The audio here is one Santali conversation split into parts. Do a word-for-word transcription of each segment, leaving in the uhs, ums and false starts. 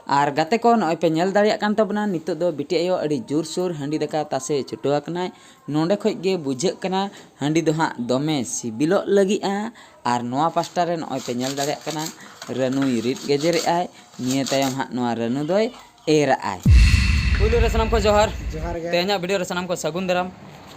ᱟᱨ ᱜᱟᱛᱮ ᱠᱚ, ᱱᱚᱜᱼᱚᱭ ᱯᱮ ᱧᱮᱞ ᱫᱟᱲᱮᱭᱟᱜ ᱠᱟᱱ ᱛᱟᱵᱚᱱᱟ, ᱱᱤᱛᱚᱜ ᱫᱚ ᱵᱤᱴᱤ ᱟᱭᱳ ᱟᱹᱰᱤ ᱡᱳᱨᱥᱳᱨ ᱦᱟᱺᱰᱤ ᱫᱟᱠᱟ ᱛᱟᱥᱮ ᱪᱷᱩᱴᱟᱹᱣ ᱟᱠᱟᱱᱟᱭ᱾ ᱱᱚᱸᱰᱮ ᱠᱷᱚᱡ ᱜᱮ ᱵᱩᱡᱷᱟᱹᱜ ᱠᱟᱱᱟ ᱦᱟᱺᱰᱤ ᱫᱚ ᱦᱟᱸᱜ ᱫᱚᱢᱮ ᱥᱤᱵᱤᱞᱚᱜ ᱞᱟᱹᱜᱤᱫᱼᱟ᱾ ᱟᱨ ᱱᱚᱣᱟ ᱯᱟᱥᱴᱟ ᱨᱮ ᱱᱚᱜᱼᱚᱭ ᱯᱮ ᱧᱮᱞ ᱫᱟᱲᱮᱭᱟᱜ ᱠᱟᱱᱟ, ᱨᱟᱹᱱᱩᱭ ᱨᱤᱫ ᱜᱮᱡᱮᱨᱮᱜᱼᱟᱭ᱾ ᱱᱤᱭᱟᱹ ᱛᱟᱭᱚᱢ ᱦᱟᱸᱜ ᱱᱚᱣᱟ ᱨᱟᱹᱱᱩ ᱫᱚᱭ ᱮᱨᱟᱜᱼᱟᱭ᱾ ᱯᱩᱭᱞᱩ ᱨᱮ ᱥᱟᱱᱟᱢ ᱠᱚ ᱡᱚᱦᱟᱨ᱾ ᱡᱚᱦᱟᱨ ᱜᱮ᱾ ᱛᱮᱦᱮᱧᱟᱜ ᱵᱷᱤᱰᱤᱭᱳ ᱨᱮ ᱥᱟᱱᱟᱢ ᱠᱚ ᱥᱟᱹᱜᱩᱱ ᱫᱟᱨᱟᱢ᱾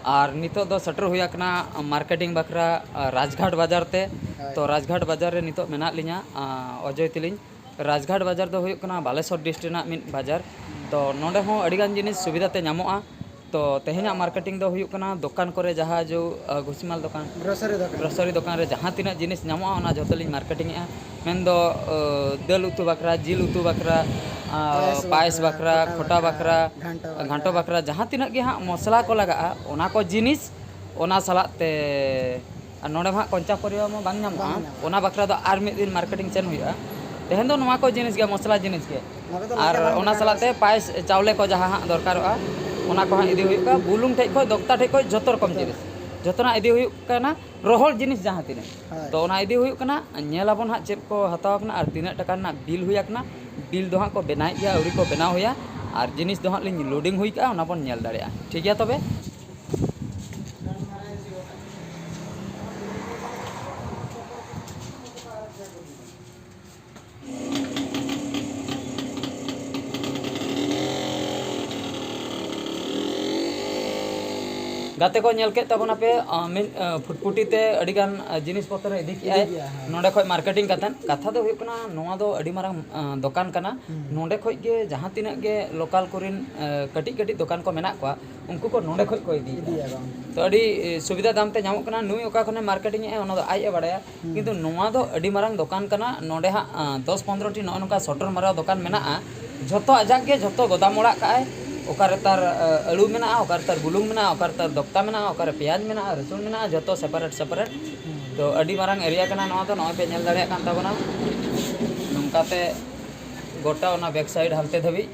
ᱟᱨ ᱱᱤᱛᱚᱜ ᱫᱚ ᱥᱮᱴᱮᱨ ᱦᱩᱭ ᱟᱠᱟᱱᱟ ᱢᱟᱨᱠᱮᱴᱤᱝ ᱵᱟᱠᱷᱨᱟ, ᱟ, ᱨᱟᱡᱽᱜᱷᱟᱴ ᱵᱟᱡᱟᱨ ᱛᱮ᱾ ᱦᱳᱭ᱾ ᱛᱚ, ᱨᱟᱡᱽᱜᱷᱟᱴ ᱵᱟᱡᱟᱨ ᱨᱮ ᱱᱤᱛᱚᱜ ᱢᱮᱱᱟᱜ ᱞᱤᱧᱟ, ᱟ, ᱚᱡᱚᱭ ᱛᱤᱞᱤᱧ᱾ ᱨᱟᱡᱽᱜᱷᱟᱴ ᱵᱟᱡᱟᱨ ᱫᱚ ᱦᱩᱭᱩᱜ ᱠᱟᱱᱟ ᱵᱟᱞᱮᱥᱚᱨ ᱰᱤᱥᱴᱨᱤᱠᱴ ᱨᱮᱱᱟᱜ ᱢᱤᱫ ᱵᱟᱡᱟᱨ᱾ ᱛᱚ, ᱱᱚᱸᱰᱮ ᱦᱚᱸ ᱟᱹᱰᱤᱜᱟᱱ ᱡᱤᱱᱤᱥ ᱥᱩᱵᱤᱫᱷᱟ ᱛᱮ ᱧᱟᱢᱚᱜᱼᱟ᱾ ᱛᱚ, ᱛᱮᱦᱮᱧᱟᱜ ᱢᱟᱨᱠᱮᱴᱤᱝ ᱫᱚ ᱦᱩᱭᱩᱜ ᱠᱟᱱᱟ ᱫᱚᱠᱟᱱ ᱠᱚᱨᱮ ᱡᱟᱦᱟᱸ ᱡᱚ, ᱟ, ᱜᱷᱩᱥᱤᱢᱟᱞ ᱫᱚᱠᱟᱱ, ᱜᱨᱚᱥᱟᱨᱤ ᱫᱚᱠᱟᱱ᱾ ᱜᱨᱚᱥᱟᱨᱤ ᱫᱚᱠᱟᱱ ᱨᱮ ᱡᱟᱦᱟᱸ ᱛᱤᱱᱟᱹᱜ ᱡᱤᱱᱤᱥ ᱧᱟᱢᱚᱜᱼᱟ, ᱚᱱᱟ ᱡᱷᱚᱛᱚ ᱞᱤᱧ ᱢᱟᱨᱠᱮᱴᱤᱝ ᱮᱜᱼᱟ᱾ ᱢᱮᱱᱫᱚ, ᱟ, ᱫᱟᱹᱞ ᱩᱛᱩ ᱵᱟᱠᱷᱨᱟ, ᱡᱤᱞ ᱩᱛᱩ ᱵᱟᱠᱷᱨᱟ, ᱟ, ᱯᱟᱭᱮᱥ ᱯᱟᱭᱮᱥ ᱵᱟᱠᱷᱨᱟ, ᱵᱟᱠᱷᱨᱟ, ᱠᱷᱚᱴᱟ ᱠᱷᱚᱴᱟ ᱵᱟᱠᱷᱨᱟ, ᱵᱟᱠᱷᱨᱟ, ᱜᱷᱟᱱᱴᱟ ᱜᱷᱟᱱᱴᱚ ᱵᱟᱠᱷᱨᱟ᱾ ᱵᱟᱠᱷᱨᱟ, ᱡᱟᱦᱟᱸ ᱛᱤᱱᱟᱹᱜ ᱜᱮ ᱦᱟᱸᱜ ᱢᱚᱥᱞᱟ ᱠᱚ ᱞᱟᱜᱟᱜᱼᱟ, ᱚᱱᱟ ᱠᱚ ᱡᱤᱱᱤᱥ, ᱚᱱᱟ ᱥᱟᱞᱟᱜ ᱛᱮ, ᱟᱨ ᱱᱚᱰᱮ ᱢᱟ ᱦᱟᱸᱜ ᱠᱚᱧᱪᱟ ᱯᱚᱨᱤᱵᱟ ᱢᱟ ᱵᱟᱝ ᱧᱟᱢᱚᱜᱼᱟ᱾ ᱵᱟᱝ ᱧᱟᱢᱚᱜᱼᱟ᱾ ᱚᱱᱟ ᱵᱟᱠᱷᱨᱟ ᱫᱚ ᱟᱨ ᱢᱤᱫ ᱫᱤᱱ ᱢᱟᱨᱠᱮᱴᱤᱝ ᱥᱮᱱ ᱦᱩᱭᱩᱜᱼᱟ᱾ ᱛᱮᱦᱮᱧ ᱫᱚ ᱱᱚᱣᱟ ᱠᱚ ᱡᱤᱱᱤᱥ ᱜᱮ, ᱢᱚᱥᱞᱟ ᱡᱤᱱᱤᱥ ᱜᱮ᱾ ᱱᱚᱣᱟ ᱠᱚᱫᱚ ᱟᱨ ᱞᱟᱜᱟᱜᱼᱟ, ᱚᱱᱟ ᱥᱟᱞᱟᱜ ᱛᱮ ᱯᱟᱭᱮᱥ ᱪᱟᱣᱞᱮ ᱠᱚ ᱡᱟᱦᱟᱸ ᱦᱟᱸᱜ ᱫᱚᱨᱠᱟᱨᱚᱜᱼᱟ, ᱚᱱᱟ ᱠᱚ ᱦᱟᱸᱜ ᱤᱫᱤ ᱦᱩᱭᱩᱜ ᱠᱟᱱᱟ᱾ ᱵᱩᱞᱩᱝ ᱴᱷᱮᱡ ᱠᱷᱚᱡ, ᱫᱚᱠᱛᱟ ᱴᱷᱮᱡ ᱠᱷᱚᱡ, ᱡᱚᱛᱚ ᱨᱚᱠᱚᱢ ᱡᱚᱛᱚ᱾ ᱡᱤᱱᱤᱥ, ᱡᱚᱛᱚᱱᱟᱜ ᱤᱫᱤ ᱦᱩᱭᱩᱜ ᱠᱟᱱᱟ᱾ ᱨᱚᱦᱚᱲ ᱡᱤᱱᱤᱥ ᱡᱟᱦᱟᱸ ᱛᱤᱱᱟᱹᱜ, ᱦᱳᱭ᱾ ᱛᱚ, ᱚᱱᱟ ᱤᱫᱤ ᱦᱩᱭᱩᱜ ᱠᱟᱱᱟ᱾ ᱧᱮᱞ ᱟᱵᱚᱱ ᱦᱟᱸᱜ ᱪᱮᱫ ᱠᱚ ᱦᱟᱛᱟᱣ ᱠᱟᱱᱟ ᱟᱨ ᱛᱤᱱᱟᱹᱜ ᱴᱟᱠᱟ ᱨᱮᱱᱟᱜ ᱵᱤᱞ ᱦᱩᱭ ᱟᱠᱟᱱᱟ᱾ ᱵᱤᱞ ᱫᱚ ᱦᱟᱸᱜ ᱠᱚ ᱵᱮᱱᱟᱣᱮᱫ ᱜᱮᱭᱟ, ᱟᱹᱣᱨᱤ ᱠᱚ ᱵᱮᱱᱟᱣ ᱦᱩᱭᱟ᱾ ᱟᱨ ᱡᱤᱱᱤᱥ ᱫᱚ ᱦᱟᱸᱜ ᱞᱤᱧ ᱞᱳᱰᱤᱝ ᱦᱩᱭ ᱠᱟᱜᱼᱟ, ᱚᱱᱟ ᱵᱚᱱ ᱧᱮᱞ ᱫᱟᱲᱮᱭᱟᱜᱼᱟ᱾ ᱴᱷᱤᱠ ᱜᱮᱭᱟ ᱛᱚᱵᱮ᱾ ᱜᱟᱛᱮ ᱠᱚ, ᱧᱮᱞ ᱠᱮᱫ ᱛᱟᱵᱚᱱᱟᱯᱮ, ᱟ, ᱢᱤᱫ, ᱟ, ᱯᱷᱩᱴᱯᱷᱩᱴᱤ ᱛᱮ ᱟᱹᱰᱤᱜᱟᱱ, ᱟ, ᱡᱤᱱᱤᱥ ᱯᱚᱛᱨᱚ ᱤᱫᱤ ᱠᱮᱜᱼᱟᱭ᱾ ᱤᱫᱤ ᱠᱮᱜᱼᱟ, ᱦᱮᱸ᱾ ᱱᱚᱰᱮ ᱠᱷᱚᱡ ᱢᱟᱨᱠᱮᱴᱤᱝ ᱠᱟᱛᱮᱫ᱾ ᱠᱟᱛᱷᱟ ᱫᱚ ᱦᱩᱭᱩᱜ ᱠᱟᱱᱟ, ᱱᱚᱣᱟ ᱫᱚ ᱟᱹᱰᱤ ᱢᱟᱨᱟᱝ, ᱟ, ᱫᱚᱠᱟᱱ ᱠᱟᱱᱟ᱾ ᱦᱩᱸ᱾ ᱱᱚᱰᱮ ᱠᱷᱚᱡ ᱜᱮ ᱡᱟᱦᱟᱸ ᱛᱤᱱᱟᱹᱜ ᱜᱮ ᱞᱳᱠᱟᱞ ᱠᱚᱨᱮᱱ, ᱟ, ᱠᱟᱹᱴᱤᱡ ᱠᱟᱹᱴᱤᱡ ᱫᱚᱠᱟᱱ ᱠᱚ ᱢᱮᱱᱟᱜ ᱠᱚᱣᱟ, ᱩᱱᱠᱩ ᱠᱚ ᱱᱚᱰᱮ ᱠᱷᱚᱡ ᱠᱚ ᱤᱫᱤᱭᱮᱫᱟ᱾ ᱤᱫᱤᱭᱟ ᱠᱚ᱾ ᱛᱚ, ᱟᱹᱰᱤ, ᱮ, ᱥᱩᱵᱤᱫᱷᱟ ᱫᱟᱢ ᱛᱮ ᱧᱟᱢᱚᱜ ᱠᱟᱱᱟ᱾ ᱱᱩᱭ ᱚᱠᱟ ᱠᱷᱚᱱᱮ ᱢᱟᱨᱠᱮᱴᱤᱝ ᱮᱫᱼᱟ, ᱚᱱᱟ ᱫᱚ ᱟᱡ ᱮ ᱵᱟᱲᱟᱭᱟ᱾ ᱦᱩᱸ᱾ ᱠᱤᱱᱛᱩ ᱱᱚᱣᱟ ᱫᱚ ᱟᱹᱰᱤ ᱢᱟᱨᱟᱝ ᱫᱚᱠᱟᱱ ᱠᱟᱱᱟ᱾ ᱱᱚᱰᱮ ᱦᱟᱸᱜ, ᱟᱸ, ᱫᱚᱥ ᱯᱚᱱᱨᱚ ᱴᱤ ᱱᱚᱜᱼᱚ ᱱᱚᱝᱠᱟ ᱥᱚᱴᱚᱨ ᱢᱟᱨᱟᱣ ᱫᱚᱠᱟᱱ ᱢᱮᱱᱟᱜᱼᱟ᱾ ᱡᱷᱚᱛᱚ ᱟᱡᱟᱜ ᱜᱮ, ᱡᱷᱚᱛᱚ ᱜᱚᱫᱟᱢ ᱚᱲᱟᱜ ᱠᱟᱜᱼᱟᱭ᱾ ᱚᱠᱟᱨᱮ ᱛᱟᱨ, ᱟᱹ, ᱟᱹᱞᱩ ᱢᱮᱱᱟᱜᱼᱟ, ᱚᱠᱟᱨᱮ ᱛᱟᱨ ᱵᱩᱞᱩᱝ ᱢᱮᱱᱟᱜᱼᱟ, ᱚᱠᱟᱨᱮ ᱛᱟᱨ ᱫᱚᱠᱛᱟ ᱢᱮᱱᱟᱜᱼᱟ, ᱚᱠᱟᱨᱮ ᱯᱮᱸᱭᱟᱡᱽ ᱢᱮᱱᱟᱜᱼᱟ, ᱨᱟᱹᱥᱩᱱ ᱢᱮᱱᱟᱜᱼᱟ, ᱡᱷᱚᱛᱚ ᱥᱮᱯᱟᱨᱮᱴ ᱥᱮᱯᱟᱨᱮᱴ᱾ ᱦᱩᱸ᱾ ᱛᱚ, ᱟᱹᱰᱤ ᱢᱟᱨᱟᱝ ᱮᱨᱤᱭᱟ ᱠᱟᱱᱟ ᱱᱚᱣᱟ ᱫᱚ, ᱱᱚᱜᱼᱚᱭ ᱯᱮ ᱧᱮᱞ ᱫᱟᱲᱮᱭᱟᱜ ᱠᱟᱱ ᱛᱟᱵᱚᱱᱟ᱾ ᱱᱚᱝᱠᱟᱛᱮ ᱜᱚᱴᱟ ᱚᱱᱟ ᱵᱮᱠ ᱥᱟᱭᱤᱰ ᱦᱟᱱᱛᱮ ᱫᱷᱟᱹᱵᱤᱡ᱾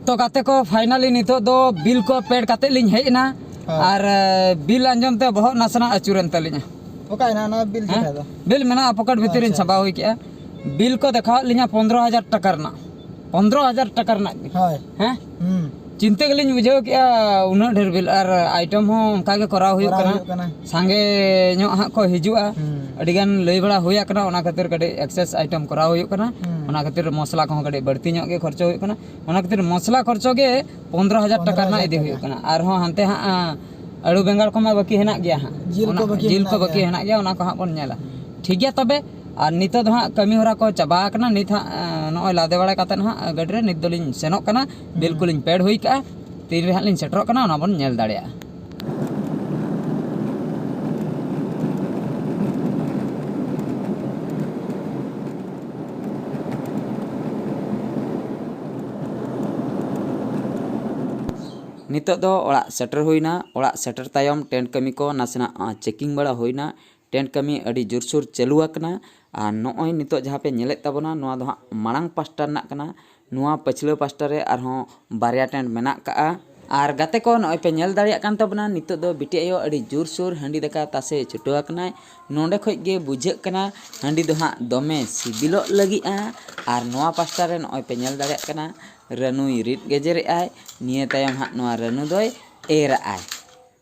ᱛᱚ ᱜᱟᱛᱮ ᱠᱚ, finally ᱱᱤᱛᱚᱜ ᱫᱚ ᱵᱤᱞ ᱠᱚ ᱯᱮᱰ ᱠᱟᱛᱮᱫ ᱞᱤᱧ ᱦᱮᱡ ᱮᱱᱟ᱾ ᱦᱮᱸ᱾ ᱟᱨ, ᱮ, ᱵᱤᱞ ᱟᱸᱡᱚᱢ ᱛᱮ ᱵᱚᱦᱚᱜ ᱱᱟᱥᱮᱱᱟᱜ ᱟᱹᱪᱩᱨᱮᱱ ᱛᱟᱹᱞᱤᱧᱟ᱾ ᱚᱠᱟᱭᱮᱱᱟ ᱚᱱᱟ ᱵᱤᱞ ᱦᱮᱸ? ᱡᱮᱠᱷᱟ ᱫᱚ? ᱵᱤᱞ ᱢᱮᱱᱟᱜᱼᱟ, ᱯᱚᱠᱮᱴ ᱵᱷᱤᱛᱤᱨ ᱨᱤᱧ ᱟᱪᱪᱷᱟ᱾ ᱪᱷᱟᱵᱟᱣ ᱦᱩᱭ ᱠᱮᱜᱼᱟ᱾ ᱵᱤᱞ ᱠᱚ ᱫᱮᱠᱷᱟᱣᱟᱫ ᱞᱤᱧᱟ ᱯᱚᱱᱫᱽᱨᱚ ᱦᱟᱡᱟᱨ ᱴᱟᱠᱟ ᱨᱮᱱᱟᱜ᱾ ᱯᱚᱱᱫᱽᱨᱚ ᱦᱟᱡᱟᱨ ᱴᱟᱠᱟ ᱨᱮᱱᱟᱜ ᱵᱤᱞ᱾ ᱦᱳᱭ᱾ ᱦᱮᱸ? ᱦᱩᱸ᱾ ᱪᱤᱱᱛᱟᱹ ᱜᱮᱞᱤᱧ ᱵᱩᱡᱷᱟᱹᱣ ᱠᱮᱜᱼᱟ, ᱩᱱᱟᱹᱜ ᱰᱷᱮᱨ ᱵᱤᱞ᱾ ᱟᱨ item ᱦᱚᱸ ᱚᱱᱠᱟ ᱜᱮ ᱠᱚᱨᱟᱣ ᱦᱩᱭᱩᱜ ᱠᱚᱨᱟᱣ ᱠᱟᱱᱟ᱾ ᱦᱩᱭᱩᱜ ᱠᱟᱱᱟ᱾ ᱥᱟᱸᱜᱮ ᱧᱚᱜ ᱦᱟᱸᱜ ᱠᱚ ᱦᱤᱡᱩᱜᱼᱟ᱾ ᱦᱩᱸ᱾ ᱟᱹᱰᱤ ᱜᱟᱱ ᱞᱟᱹᱭ ᱵᱟᱲᱟ ᱦᱩᱭ ᱟᱠᱟᱱᱟ, ᱚᱱᱟ ᱠᱷᱟᱹᱛᱤᱨ ᱠᱟᱹᱴᱤᱡ excess item ᱠᱚᱨᱟᱣ ᱦᱩᱭᱩᱜ ᱠᱟᱱᱟ᱾ ᱦᱩᱸ᱾ ᱚᱱᱟ ᱠᱷᱟᱹᱛᱤᱨ ᱢᱚᱥᱞᱟ ᱠᱚᱦᱚᱸ ᱠᱟᱹᱴᱤᱡ ᱵᱟᱹᱲᱛᱤ ᱧᱚᱜ ᱜᱮ ᱠᱷᱚᱨᱪᱟ ᱦᱩᱭᱩᱜ ᱠᱟᱱᱟ᱾ ᱚᱱᱟ ᱠᱷᱟᱹᱛᱤᱨ ᱢᱚᱥᱞᱟ ᱠᱷᱚᱨᱪᱟ ᱜᱮ ᱯᱚᱱᱫᱽᱨᱚ ᱦᱟᱡᱟᱨ ᱴᱟᱠᱟ ᱨᱮᱱᱟᱜ ᱤᱫᱤ ᱦᱩᱭᱩᱜ ᱠᱟᱱᱟ᱾ ᱟᱨᱦᱚᱸ ᱦᱟᱱᱛᱮ ᱦᱟᱸᱜ, ᱟᱹᱞᱩ ᱵᱮᱸᱜᱟᱲ ᱠᱚᱢᱟ ᱵᱟᱹᱠᱤ ᱦᱮᱱᱟᱜ ᱜᱮᱭᱟ ᱦᱟᱸᱜ᱾ ᱡᱤᱞ ᱠᱚ ᱚᱱᱟ ᱵᱟᱹᱠᱤ ᱡᱤᱞ ᱠᱚ ᱢᱮᱱᱟᱜ ᱵᱟᱹᱠᱤ ᱜᱮᱭᱟ᱾ ᱦᱮᱱᱟᱜ ᱜᱮᱭᱟ, ᱚᱱᱟ ᱠᱚ ᱦᱟᱸᱜ ᱵᱚᱱ ᱧᱮᱞᱟ᱾ ᱴᱷᱤᱠ ᱜᱮᱭᱟ ᱛᱚᱵᱮ, ᱟᱨ ᱱᱤᱛᱚᱜ ᱫᱚ ᱦᱟᱸᱜ ᱠᱟᱹᱢᱤ ᱦᱚᱨᱟ ᱠᱚ ᱪᱟᱵᱟ ᱟᱠᱟᱱᱟ᱾ ᱱᱤᱛ ᱦᱟᱸᱜ, ᱮᱸ, ᱱᱚᱜᱼᱚᱭ ᱞᱟᱫᱮ ᱵᱟᱲᱟ ᱠᱟᱛᱮᱫ ᱦᱟᱸᱜ ᱜᱟᱹᱰᱤ ᱨᱮ ᱱᱤᱛ ᱫᱚᱞᱤᱧ ᱥᱮᱱᱚᱜ ᱠᱟᱱᱟ᱾ ᱵᱤᱞ ᱦᱩᱸ᱾ ᱠᱚᱞᱤᱧ paid ᱦᱩᱭ ᱠᱟᱜᱼᱟ᱾ ᱛᱤᱱ ᱨᱮ ᱦᱟᱸᱜ ᱞᱤᱧ ᱥᱮᱴᱮᱨᱚᱜ ᱠᱟᱱᱟ, ᱚᱱᱟ ᱵᱚᱱ ᱧᱮᱞ ᱫᱟᱲᱮᱭᱟᱜᱼᱟ᱾ ᱱᱤᱛᱚᱜ ᱫᱚ ᱚᱲᱟᱜ ᱥᱮᱴᱮᱨ ᱦᱩᱭᱱᱟ᱾ ᱚᱲᱟᱜ ᱥᱮᱴᱮᱨ ᱛᱟᱭᱚᱢ tent ᱠᱟᱹᱢᱤ ᱠᱚ ᱱᱟᱥᱮᱱᱟᱜ, ᱟᱸ, checking ᱵᱟᱲᱟ ᱦᱩᱭᱱᱟ᱾ Tent ᱠᱟᱹᱢᱤ ᱟᱹᱰᱤ ᱡᱳᱨᱥᱳᱨ ᱪᱟᱹᱞᱩ ᱟᱠᱟᱱᱟ᱾ ᱟᱨ ᱱᱚᱜᱼᱚᱭ ᱱᱤᱛᱚᱜ ᱡᱟᱦᱟᱸ ᱯᱮ ᱧᱮᱞᱮᱫ ᱛᱟᱵᱚᱱᱟ, ᱱᱚᱣᱟ ᱫᱚ ᱦᱟᱸᱜ ᱢᱟᱲᱟᱝ ᱯᱟᱥᱴᱟ ᱨᱮᱱᱟᱜ ᱠᱟᱱᱟ᱾ ᱱᱚᱣᱟ ᱯᱟᱹᱪᱷᱞᱟᱹ ᱯᱟᱥᱴᱟ ᱨᱮ ᱟᱨᱦᱚᱸ ᱵᱟᱨᱭᱟ tent ᱢᱮᱱᱟᱜ ᱠᱟᱜᱼᱟ᱾ ᱟᱨ ᱜᱟᱛᱮ ᱠᱚ, ᱱᱚᱜᱼᱚᱭ ᱯᱮ ᱧᱮᱞ ᱫᱟᱲᱮᱭᱟᱜ ᱠᱟᱱ ᱛᱟᱵᱚᱱᱟ, ᱱᱤᱛᱚᱜ ᱫᱚ ᱵᱤᱴᱤ ᱟᱭᱳ ᱟᱹᱰᱤ ᱡᱳᱨᱥᱳᱨ ᱦᱟᱺᱰᱤ ᱫᱟᱠᱟ ᱛᱟᱥᱮ ᱪᱷᱩᱴᱟᱹᱣ ᱟᱠᱟᱱᱟᱭ᱾ ᱱᱚᱸᱰᱮ ᱠᱷᱚᱡ ᱜᱮ ᱵᱩᱡᱷᱟᱹᱜ ᱠᱟᱱᱟ ᱦᱟᱺᱰᱤ ᱫᱚ ᱦᱟᱸᱜ ᱫᱚᱢᱮ ᱥᱤᱵᱤᱞᱚᱜ ᱞᱟᱹᱜᱤᱫᱼᱟ᱾ ᱟᱨ ᱱᱚᱣᱟ ᱯᱟᱥᱴᱟ ᱨᱮ ᱱᱚᱜᱼᱚᱭ ᱯᱮ ᱧᱮᱞ ᱫᱟᱲᱮᱭᱟᱜ ᱠᱟᱱᱟ, ᱨᱟᱹᱱᱩᱭ ᱨᱤᱫ ᱜᱮᱡᱮᱨᱮᱜᱼᱟᱭ᱾ ᱱᱤᱭᱟᱹ ᱛᱟᱭᱚᱢ ᱦᱟᱸᱜ ᱱᱚᱣᱟ ᱨᱟᱹᱱᱩ ᱫᱚᱭ ᱮᱨᱟᱜᱼᱟᱭ᱾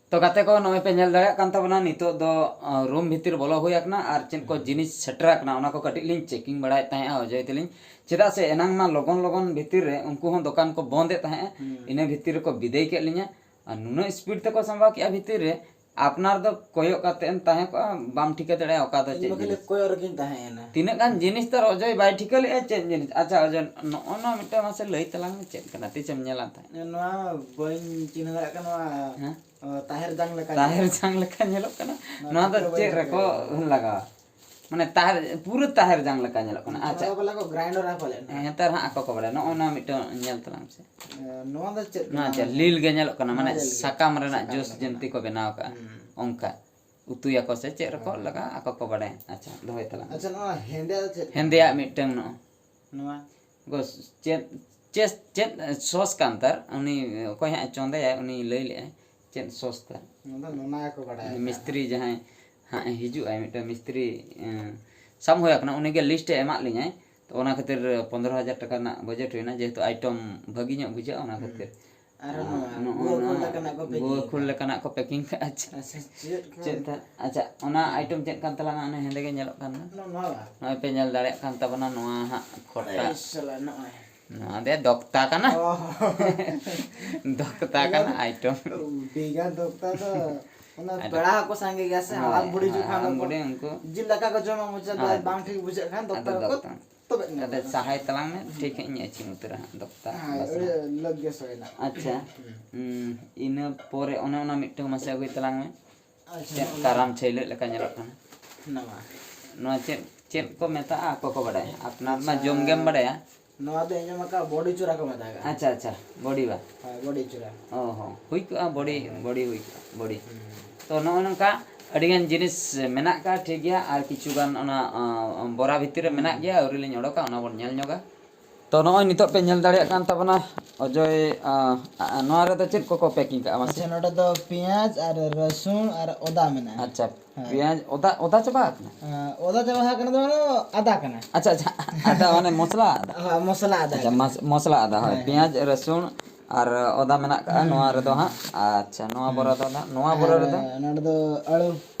ᱛᱚ ᱜᱟᱛᱮ ᱠᱚ, ᱱᱚᱜᱼᱚᱭ ᱯᱮ ᱧᱮᱞ ᱫᱟᱲᱮᱭᱟᱜ ᱠᱟᱱ ᱛᱟᱵᱚᱱᱟ, ᱱᱤᱛᱚᱜ ᱫᱚ, ᱟᱸ, room ᱵᱷᱤᱛᱤᱨ ᱵᱚᱞᱚ ᱦᱩᱭ ᱟᱠᱟᱱᱟ ᱟᱨ ᱪᱮᱫ ᱠᱚ ᱡᱤᱱᱤᱥ ᱥᱮᱴᱮᱨ ᱟᱠᱟᱱᱟ, ᱚᱱᱟ ᱠᱚ ᱠᱟᱹᱴᱤᱡ ᱞᱤᱧ checking ᱵᱟᱲᱟᱭᱮᱫ ᱛᱟᱦᱮᱸᱜᱼᱟ ᱚᱡᱚᱭ ᱛᱮᱞᱤᱧ᱾ ᱪᱮᱫᱟᱜ ᱥᱮ ᱮᱱᱟᱝ ᱢᱟ ᱞᱚᱜᱚᱱ ᱞᱚᱜᱚᱱ ᱵᱷᱤᱛᱤᱨ ᱨᱮ ᱩᱱᱠᱩ ᱦᱚᱸ ᱫᱚᱠᱟᱱ ᱠᱚ ᱵᱚᱱᱫ ᱮᱫ ᱛᱟᱦᱮᱸᱜᱼᱟ, ᱦᱩᱸ᱾ ᱤᱱᱟᱹ ᱵᱷᱤᱛᱤᱨ ᱨᱮᱠᱚ ᱵᱤᱫᱟᱹᱭ ᱠᱮᱫ ᱞᱤᱧᱟ᱾ ᱟᱨ ᱱᱩᱱᱟᱹᱜ speed ᱛᱮᱠᱚ ᱥᱟᱢᱵᱟᱣ ᱠᱮᱜᱼᱟ ᱵᱷᱤᱛᱤᱨ ᱨᱮ, ᱟᱯᱱᱟᱨ ᱫᱚ ᱠᱚᱭᱚᱜ ᱠᱟᱛᱮ ᱮᱢ ᱛᱟᱦᱮᱸ ᱠᱚᱜᱼᱟ, ᱵᱟᱢ ᱴᱷᱤᱠᱟᱹ ᱫᱟᱲᱮᱭᱟᱜᱼᱟ ᱚᱠᱟ ᱫᱚ ᱤᱧ ᱪᱮᱫ ᱢᱟ ᱠᱷᱟᱹᱞᱤ ᱡᱤᱱᱤᱥ᱾ ᱠᱚᱭᱚᱜ ᱨᱮᱜᱮᱧ ᱛᱟᱦᱮᱸᱭᱮᱱᱟ᱾ ᱛᱤᱱᱟᱹᱜ ᱜᱟᱱ ᱡᱤᱱᱤᱥ ᱛᱚ ᱚᱡᱚᱭ ᱵᱟᱭ ᱴᱷᱤᱠᱟᱹ ᱞᱮᱜᱼᱟ ᱪᱮᱫ ᱡᱤᱱᱤᱥ᱾ ᱟᱪᱪᱷᱟ ᱚᱡᱚᱭ, ᱱᱚᱜᱼᱚ ᱱᱚᱣᱟ ᱢᱤᱫᱴᱟᱝ ᱢᱟᱥᱮ ᱞᱟᱹᱭ ᱛᱟᱞᱟᱝ ᱢᱮ, ᱪᱮᱫ ᱠᱟᱱᱟ? ᱛᱤᱥᱮᱢ ᱧᱮᱞᱟᱱ ᱛᱟᱦᱮᱸᱫ? ᱱᱚᱣᱟ ᱵᱟᱹᱧ ᱪᱤᱱᱦᱟᱹ ᱫᱟᱲᱮᱭᱟᱜ ᱠᱟᱱᱟ, ᱱᱚᱣᱟ, ᱦᱮᱸ? ᱚ, ᱛᱟᱦᱮᱨ ᱡᱟᱝ ᱞᱮᱠᱟ ᱛᱟᱦᱮᱨ ᱧᱮᱞᱚᱜ ᱡᱟᱝ ᱞᱮᱠᱟ ᱧᱮᱞᱚᱜ ᱠᱟᱱᱟ᱾ ᱱᱚᱣᱟ ᱱᱚᱣᱟ ᱫᱚ ᱴᱷᱤᱠᱟᱹ ᱵᱟᱹᱧ ᱪᱮᱫ ᱴᱷᱤᱠᱟᱹ ᱨᱮᱠᱚ ᱫᱟᱲᱮᱭᱟᱜ ᱠᱟᱱᱟ᱾ ᱞᱟᱜᱟᱣᱟ? ᱢᱟᱱᱮ ᱛᱟᱦᱮᱨ, ᱯᱩᱨᱟᱹ ᱛᱟᱦᱮᱨ ᱡᱟᱝ ᱞᱮᱠᱟ ᱧᱮᱞᱚᱜ ᱠᱟᱱᱟ᱾ ᱟᱪᱪᱷᱟ᱾ ᱪᱷᱟᱲᱟᱣ ᱵᱟᱞᱟ ᱠᱚ grinder ᱨᱮ ᱯᱟᱞᱮᱫ ᱱᱟᱦᱟᱜ᱾ ᱦᱮᱸ, ᱱᱮᱛᱟᱨ ᱦᱟᱸᱜ ᱟᱠᱚ ᱠᱚ ᱵᱟᱲᱟᱭᱟ᱾ ᱱᱚᱜᱼᱚ ᱱᱚᱣᱟ ᱢᱤᱫᱴᱟᱝ ᱧᱮᱞ ᱛᱟᱞᱟᱝ ᱢᱮᱥᱮ᱾ ᱮ, ᱱᱚᱣᱟ ᱫᱚ ᱪᱮᱫ ᱱᱚᱣᱟ ᱠᱟᱱᱟ? ᱪᱮᱫ ᱞᱤᱞ ᱜᱮ ᱧᱮᱞᱚᱜ ᱠᱟᱱᱟ, ᱱᱚᱣᱟ ᱢᱟᱱᱮ ᱞᱤᱞ ᱜᱮ᱾ ᱥᱟᱠᱟᱢ ᱨᱮᱱᱟᱜ ᱥᱟᱠᱟᱢ juice ᱨᱮᱱᱟᱜ ᱡᱤᱱᱛᱤ ᱠᱟᱱᱟ᱾ ᱠᱚ ᱵᱮᱱᱟᱣ ᱠᱟᱜᱼᱟ᱾ ᱦᱩᱸ᱾ ᱚᱱᱠᱟ᱾ ᱩᱛᱩᱭᱟᱠᱚ ᱥᱮ ᱪᱮᱫ ᱨᱮᱠᱚ ᱦᱮᱸ᱾ ᱞᱟᱜᱟᱣᱟ, ᱟᱠᱚ ᱠᱚ ᱵᱟᱲᱟᱭᱟ᱾ ᱟᱪᱪᱷᱟ, ᱫᱚᱦᱚᱭ ᱛᱟᱞᱟᱝ ᱢᱮ᱾ ᱟᱪᱪᱷᱟ, ᱱᱚᱣᱟ ᱦᱮᱸᱫᱮᱭᱟᱜ ᱢᱤᱫᱴᱟᱝ ᱱᱚᱜᱼᱚ᱾ ᱱᱚᱣᱟ? ᱜᱚ-, ᱪᱮᱫ, ᱪᱮᱫ, ᱪᱮᱫ sauce ᱠᱟᱱ ᱛᱟᱨ? ᱩᱱᱤ ᱚᱠᱚᱭ ᱦᱟᱸᱜ ᱮ ᱪᱚᱸᱫᱟᱭᱟ, ᱩᱱᱤ ᱞᱟᱹᱭ ᱞᱮᱜᱼᱟᱭ, ᱪᱮᱫ sauce ᱛᱟᱨ? ᱚᱱᱟ ᱫᱚ ᱱᱚᱱᱟ ᱜᱮᱠᱚ ᱵᱟᱲᱟᱭᱟ᱾ ᱩᱱᱤ ᱢᱤᱥᱛᱨᱤ ᱡᱟᱦᱟᱸᱭ, ᱦᱟᱸᱜ ᱦᱤᱡᱩᱜᱼᱟᱭ ᱢᱤᱫᱴᱟᱝ ᱢᱤᱥᱛᱨᱤ, ᱮᱸ, ᱥᱟᱵ ᱦᱩᱭ ᱟᱠᱟᱱᱟ, ᱩᱱᱤᱜᱮ ᱞᱤᱥᱴ ᱮ ᱮᱢᱟᱫ ᱞᱤᱧᱟᱭ᱾ ᱛᱚ ᱚᱱᱟ ᱠᱷᱟᱹᱛᱤᱨ ᱯᱚᱱᱫᱽᱨᱚ ᱦᱟᱡᱟᱨ ᱴᱟᱠᱟ ᱨᱮᱱᱟᱜ ᱵᱟᱡᱮᱴ ᱦᱩᱭᱱᱟ, ᱡᱮᱦᱮᱛᱩ ᱟᱭᱴᱚᱢ ᱵᱷᱟᱹᱜᱤ ᱧᱚᱜ ᱵᱩᱡᱷᱟᱹᱜᱼᱟ, ᱚᱱᱟ ᱠᱷᱟᱹᱛᱤᱨ᱾ ᱟᱨ ᱱᱚᱣᱟ ᱱᱚᱜᱼᱚ ᱜᱩᱣᱟᱹ ᱠᱷᱩᱞ ᱱᱚᱣᱟ ᱞᱮᱠᱟᱱᱟᱜ ᱠᱚ ᱯᱮᱠᱤᱝ ᱜᱩᱣᱟᱹ ᱠᱷᱩᱞ ᱠᱟᱜᱼᱟ᱾ ᱞᱮᱠᱟᱱᱟᱜ ᱠᱚ ᱯᱮᱠᱤᱝ ᱠᱟᱜᱼᱟ᱾ ᱟᱪᱪᱷᱟ᱾ ᱟᱪᱪᱷᱟ, ᱪᱮᱫ ᱠᱚ? ᱪᱮᱫ ᱛᱟ-, ᱟᱪᱪᱷᱟ, ᱚᱱᱟ ᱟᱭᱴᱚᱢ ᱪᱮᱫ ᱠᱟᱱ ᱛᱟᱞᱟᱝᱟ? ᱚᱱᱮ ᱦᱮᱸᱫᱮ ᱜᱮ ᱧᱮᱞᱚᱜ ᱠᱟᱱ ᱫᱚ᱾ ᱱᱚᱣᱟ, ᱱᱚᱣᱟ᱾ ᱱᱚᱜᱼᱚᱭ ᱯᱮ ᱧᱮᱞ ᱫᱟᱲᱮᱭᱟᱜ ᱠᱟᱱ ᱛᱟᱵᱚᱱᱟ, ᱱᱚᱣᱟ ᱦᱟᱸᱜ ᱠᱷᱚᱴᱟ᱾ ᱮᱭ ᱥᱟᱞᱟ, ᱱᱚᱜᱼᱚᱭ᱾ ᱱᱚᱣᱟ ᱫᱚ ᱫᱚᱠᱛᱟ ᱠᱟᱱᱟ᱾ ᱚ᱾ ᱫᱚᱠᱛᱟ ᱠᱟᱱᱟ ᱟᱭᱴᱚᱢ᱾ ᱵᱮᱜᱟᱨ ᱫᱚᱠᱛᱟ ᱫᱚ, ᱚᱱᱟ ᱟᱭᱴᱚᱢ᱾ ᱯᱮᱲᱟ ᱦᱚᱸᱠᱚ ᱥᱟᱸᱜᱮ ᱜᱮᱭᱟ ᱥᱮ, ᱦᱳᱭ, ᱦᱟᱲᱟᱢ ᱵᱩᱲᱦᱤ ᱦᱤᱡᱩᱜ ᱦᱳᱭ, ᱠᱷᱟᱱ ᱦᱟᱲᱟᱢ ᱫᱚᱠᱚ ᱵᱩᱲᱦᱤ ᱩᱱᱠᱩ᱾ ᱡᱤᱞ ᱫᱟᱠᱟ ᱠᱚ ᱡᱚᱢᱟ, ᱢᱚᱪᱟ ᱫᱚ ᱦᱳᱭ᱾ ᱵᱟᱝ ᱴᱷᱤᱠ ᱵᱩᱡᱷᱟᱹᱜ ᱠᱷᱟᱱ ᱟᱫᱚ ᱫᱚᱠᱛᱟ ᱠᱚ ᱫᱚᱠᱛᱟ᱾ ᱛᱚᱵᱮ ᱧᱚᱜ ᱟᱫᱚ ᱠᱟᱱᱟ᱾ ᱥᱟᱦᱟᱭ ᱛᱟᱞᱟᱝ ᱢᱮ, ᱴᱷᱤᱠ ᱦᱟᱸᱜ ᱤᱧ ᱟᱹᱪᱤᱢ ᱩᱛᱟᱹᱨᱟ ᱦᱟᱸᱜ ᱫᱚᱠᱛᱟ ᱦᱳᱭ, ᱵᱟᱥᱱᱟ᱾ ᱳᱭ ᱞᱟᱹᱜᱽ ᱜᱮᱥ ᱦᱩᱭᱱᱟ᱾ ᱟᱪᱪᱷᱟ᱾ ᱦᱩᱸ᱾ ᱩᱸ, ᱤᱱᱟᱹ ᱯᱚᱨᱮ ᱚᱱᱮ ᱚᱱᱟ ᱢᱤᱫᱴᱟᱝ ᱢᱟᱥᱮ ᱟᱹᱜᱩᱭ ᱛᱟᱞᱟᱝ ᱢᱮ᱾ ᱟᱪᱪᱷᱟ, ᱪᱮᱫ ᱱᱚᱜᱼᱚ ᱠᱟᱨᱟᱢ ᱱᱚᱣᱟ᱾ ᱪᱷᱟᱹᱭᱞᱟᱹᱜ ᱞᱮᱠᱟ ᱧᱮᱞᱚᱜ ᱠᱟᱱᱟ? ᱱᱚᱣᱟ᱾ ᱱᱚᱣᱟ ᱪᱮᱫ, ᱪᱮᱫ ᱠᱚ ᱢᱮᱛᱟᱜᱼᱟ? ᱚᱠᱚᱭ ᱠᱚ ᱵᱟᱰᱟᱭᱟ? ᱟᱯᱱᱟᱨ ᱢᱟ ᱟᱪᱪᱷᱟ᱾ ᱡᱚᱢ ᱜᱮᱢ ᱵᱟᱰᱟᱭᱟ᱾ ᱱᱚᱣᱟ ᱫᱚ ᱟᱸᱡᱚᱢ ᱟᱠᱟᱫ ᱵᱚᱰᱤ ᱪᱩᱨᱟ ᱠᱚ ᱢᱮᱛᱟᱜ ᱠᱟᱱᱟ᱾ ᱟᱪᱪᱷᱟ, ᱟᱪᱪᱷᱟ, ᱵᱚᱰᱤ ᱵᱟ᱾ ᱦᱳᱭ, ᱵᱚᱰᱤ ᱪᱩᱨᱟ᱾ ᱚ ᱦᱚᱸ, ᱦᱩᱭ ᱠᱚᱜᱼᱟ, ᱵᱚᱰᱤ, ᱦᱳᱭ᱾ ᱵᱚᱰᱤ ᱦᱩᱭ ᱠᱚᱜᱼᱟ, ᱵᱚᱰᱤ᱾ ᱦᱩᱸ᱾ ᱛᱚ, ᱱᱚᱜᱼᱚ ᱱᱚᱝᱠᱟ ᱟᱹᱰᱤᱜᱟᱱ ᱡᱤᱱᱤᱥ ᱢᱮᱱᱟᱜ ᱟᱠᱟᱫ, ᱴᱷᱤᱠ ᱜᱮᱭᱟ, ᱟᱨ ᱠᱤᱪᱷᱩ ᱜᱟᱱ ᱚᱱᱟ, ᱟᱸ, ᱵᱚᱨᱟ ᱵᱷᱤᱛᱤᱨ ᱨᱮ ᱢᱮᱱᱟᱜ ᱦᱩᱸ᱾ ᱜᱮᱭᱟ, ᱟᱹᱣᱨᱤ ᱞᱤᱧ ᱚᱰᱚᱠᱟ, ᱚᱱᱟ ᱵᱚᱱ ᱧᱮᱞ ᱧᱚᱜᱟ᱾ ᱛᱚ, ᱱᱚᱜᱼᱚᱭ ᱱᱤᱛᱚᱜ ᱯᱮ ᱧᱮᱞ ᱫᱟᱲᱮᱭᱟᱜ ᱠᱟᱱ ᱛᱟᱵᱚᱱᱟ, ᱚᱡᱚᱭ, ᱟᱸ, ᱟᱸ, ᱱᱚᱣᱟ ᱨᱮᱫᱚ ᱪᱮᱫ ᱠᱚᱠᱚ packing ᱠᱟᱜᱼᱟ ᱢᱟᱥᱮ? ᱟᱪᱪᱷᱟ, ᱱᱚᱰᱮ ᱫᱚ ᱯᱮᱸᱭᱟᱡᱽ ᱟᱨ ᱨᱟᱹᱥᱩᱱ ᱟᱨ ᱚᱫᱟ ᱢᱮᱱᱟᱜᱼᱟ᱾ ᱟᱪᱪᱷᱟ, ᱦᱮᱸ᱾ ᱯᱮᱸᱭᱟᱡᱽ, ᱚᱫᱟ, ᱚᱫᱟ ᱪᱟᱵᱟ ᱟᱠᱟᱱᱟ? ᱟᱸ, ᱚᱫᱟ ᱪᱟᱵᱟ ᱟᱠᱟᱱᱟ ᱫᱚ ᱢᱟᱱᱮ ᱟᱫᱟ ᱠᱟᱱᱟ᱾ ᱟᱪᱪᱷᱟ, ᱟᱪᱪᱷᱟ, ᱟᱫᱟ ᱢᱟᱱᱮ ᱢᱚᱥᱞᱟ ᱟᱫᱟ? ᱦᱳᱭ, ᱢᱚᱥᱞᱟ ᱟᱫᱟ ᱟᱪᱪᱷᱟ, ᱠᱟᱱᱟ᱾ ᱢᱟᱥ-, ᱢᱚᱥᱞᱟ ᱟᱫᱟ, ᱦᱳᱭ᱾ ᱦᱳᱭ, ᱦᱳᱭ᱾ ᱯᱮᱸᱭᱟᱡᱽ, ᱨᱟᱹᱥᱩᱱ ᱟᱨ ᱚᱫᱟ ᱢᱮᱱᱟᱜ ᱠᱟᱜᱼᱟ ᱦᱩᱸ, ᱱᱚᱣᱟ ᱨᱮᱫᱚ ᱦᱩᱸ᱾ ᱦᱟᱸᱜ᱾ ᱟᱪᱪᱷᱟ, ᱱᱚᱣᱟ ᱦᱩᱸ᱾ ᱵᱚᱨᱟ ᱫᱚ ᱱᱟᱜ, ᱱᱚᱣᱟ ᱵᱚᱨᱟ ᱟᱨ ᱨᱮᱫᱚ? ᱱᱚᱰᱮ ᱫᱚ ᱟᱹᱲᱩ᱾